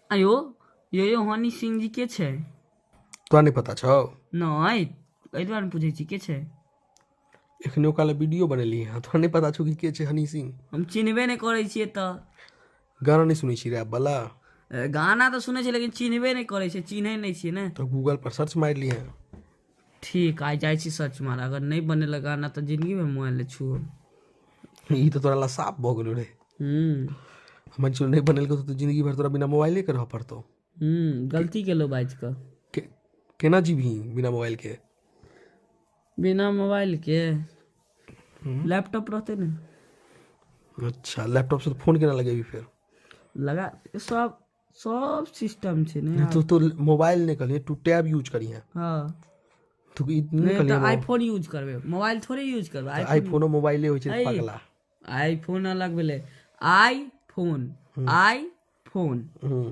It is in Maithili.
आयो यो यो हनी सिंह जी के छै? तोरा नहि पता छौ? नहि, एहि दुआरे पूछै छी, के छै? एखने ओकरा लए वीडियो बनेली हँ, तोरा नहि पता छौ कि के छै हनी सिंह? हम चिन्हबे नहि करै छियै तऽ। गाना नहि सुनै छी रैप वाला? गाना तऽ सुनै छियै, लेकिन चिन्हबे नहि करै छियै, चिन्है नहि छियै ने। तऽ गूगल पर सर्च मारि लिहें। ठीक, आइ जाइ छी सर्च मार, अगर नहि बनेलक गाना तऽ जिन्दगीमे मोबाइल नहि छुअब। ई तऽ तोरा ला साफ भऽ गेलो रे। हमर चलो नहि बनेलको तऽ जिन्दगी भरि तोरा बिना मोबाइले के रहऽ पड़तौ। गलती केलहुँ बाजि कऽ। केना जीबही बिना मोबाइल के? बिना मोबाइल के लैपटॉप रहतै ने। अच्छा, लैपटॉप से फोन केना लगेबही फेर? लगा, सब सब सिस्टम छै ने। तो तो मोबाइल नहि कहलियै, तू टैब यूज करिहे। हँ। तू ई नहि नहि कहलियै। तऽ आईफोन यूज करबै, मोबाइल थोड़े यूज करबै। आईफोनो मोबाइले होइ छै। ऐ। पगला। आईफोन अलग भेलै, आईफोन आईफोन। हूँ।